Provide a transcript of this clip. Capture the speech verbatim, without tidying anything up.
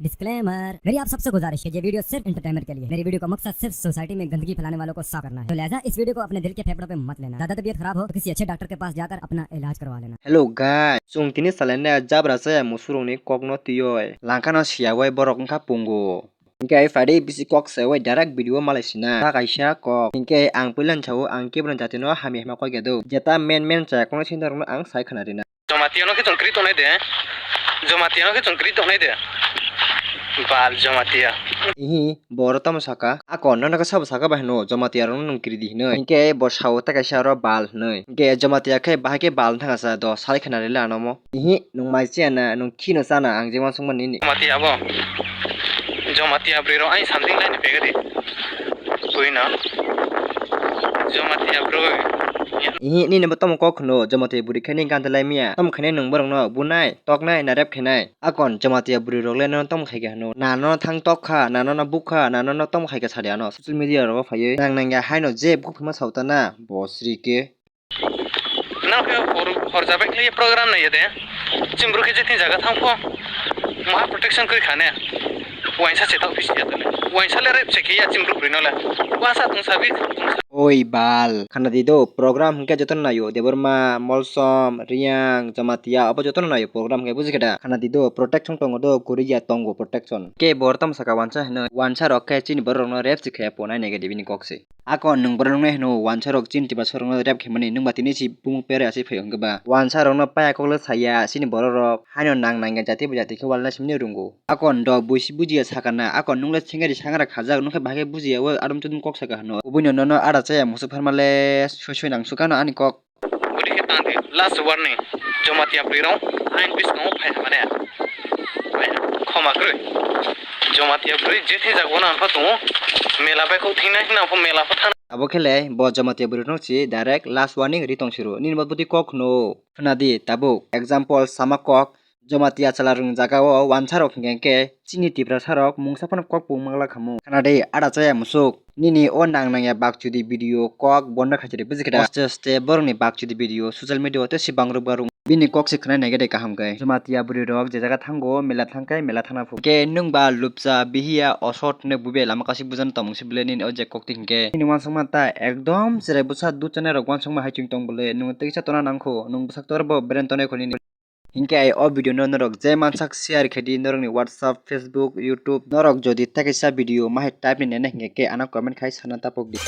डिस्क्लेमर, मेरी आप सबसे गुजारिश है, ये वीडियो सिर्फ एंटरटेनमेंट के लिए। मेरी वीडियो का मकसद सिर्फ सोसाइटी में गंदगी फैलाने वालों को साफ करना है, तो लिहाजा इस वीडियो को अपने दिल के फेफड़ों पे मत लेना। ज्यादा तबीयत खराब हो तो किसी अच्छे डॉक्टर के पास जाकर अपना इलाज करवा लेना। Hello guys, chwng tini salai na jabra chaya musurungni kokno tiyoi langkano siyawai borok wngkha pungo. Hinkhe ai phaidi bisi kok sewai direct video malai sina. Ta kaisa kok. Hinkhe ang puilan sao ang kebono jatino hamya hima koi khe do. Jeta men men chaya kokno sinda rokno ang sai khna rina. Jamatia no khe chwng kri tongnai de. Jamatia no khe chwng kri tongnai de. Bal Jamatia. Ihi, bo oro tamo saka? Ako nono khe sabo saka bai hino Jamatia rokno nwng kri di hinoi. Hinkhe bo sao ta kaisa oro bal hinoi. Hinkhe Jamatia khe bahai khe bal thangsa do sai khna rila anomo. Ihi, nwng mai chaya na, nwng khino chana, ang je uansukmani nini. Jamatia bo. Jamatia bwrwi rok ani something laini pegadi. Twi na. Jamatia bwrwi. Ihi, nini bo tamo kok hwno, Jamatia bwrwi khe nini ganta lai miya. Tamo khainai nwng borokno bunai, toknai, na rep khainai. Akon Jamatia bwrwi rok le nono tamo khai kha hwno. Na nono thang tok kha, na nono buk kha, na nono tamo khai kha sadi ano. Social media rogo phaiwi nang nang ya haino je buk phima sautana, bo sri khe. Nang khe hor, hor jabe khlai program nai de. Chimbruk khe je thing jaga thang pho. Ma protection kri khane. Wainsa chetak phi siya tole. Wainsa le rep chekhe ya chimbruk rino le. Wasa tungsa bi. Oi bal, khana di do, program hwnkhe jotono naio, Debbarma, Molsom, Riyang, Jamatia, obo jotono naio program hwnkhe buji khe da. Khana di do, protection tongo do, kwrwi ya tongo protection. Khe bo tamo saka wansa hino, wansa rok khe chini borok rokno rep chekhe ponai nege di bini kok se. Ako nwng borok nai hino wansa rok chini tiprasa rokno rep khe mani nwng ba tini si bumung pere asi phai hwnkhe ba. Wansa rokno paya kok le saya chini borok rok haino nang nang ya jati ba jati khe walna simni rungo. Akon do buisi bujiya sakana, akon nungle sengari sangra khajak, nungkhe bahai khe bujiya o adum chudum kok saka hano. Ubui no nono ada chaya musuk pharma le soi soi nang sukano ani kok. Udi khe tang di, last warning, Jamatia bwrwi rok ain biskango phai mane. Khoma kwrwi. Jamatia bwrwi je thijak bono ang pha tongo, mela bai kok thingnai hwnna ang pha mela pha thang. Abo khe le bo Jamatia bwrwi rok si direct last warning ri tong siro. Nini bo bwtwi kok hwno. Khna di tabuk. Example sama kok. Jamatia chwla rwng jaga o wansa rok hinkhe khe chini tiprasa rok mungsa phano kok pung mangla khamu. Khna de ada chaya musuk. Nini o nang nang ya bakchudi video kok bondo khaisidi buji khe da. Aste aste borok ni bakchudi video social media o tei si bangrwk barwk. Bini kok se khwnai nai khe de kaham khe. Jamatia bwrwi rok je jaga thango mela thang khe mela thangna phu. Khe nwng ba lupcha bihiya osot ne bube lama kasi bujan tongmung si bole nini o je kok ti hinkhe. Nini wansukma ta ekdom cherai bwsa dud chanai rok wansukma hai chwng tong bole nwng tei kisa tona nang kho nwng bwsak tor bo brand tonai kho nini. Hinkhe ai o video no norok je mansak share khe di norokni WhatsApp, Facebook, YouTube. Norok jodi tei kaisa video ma hai type ni nene hinkhe khe ano comment khai sana tapok di.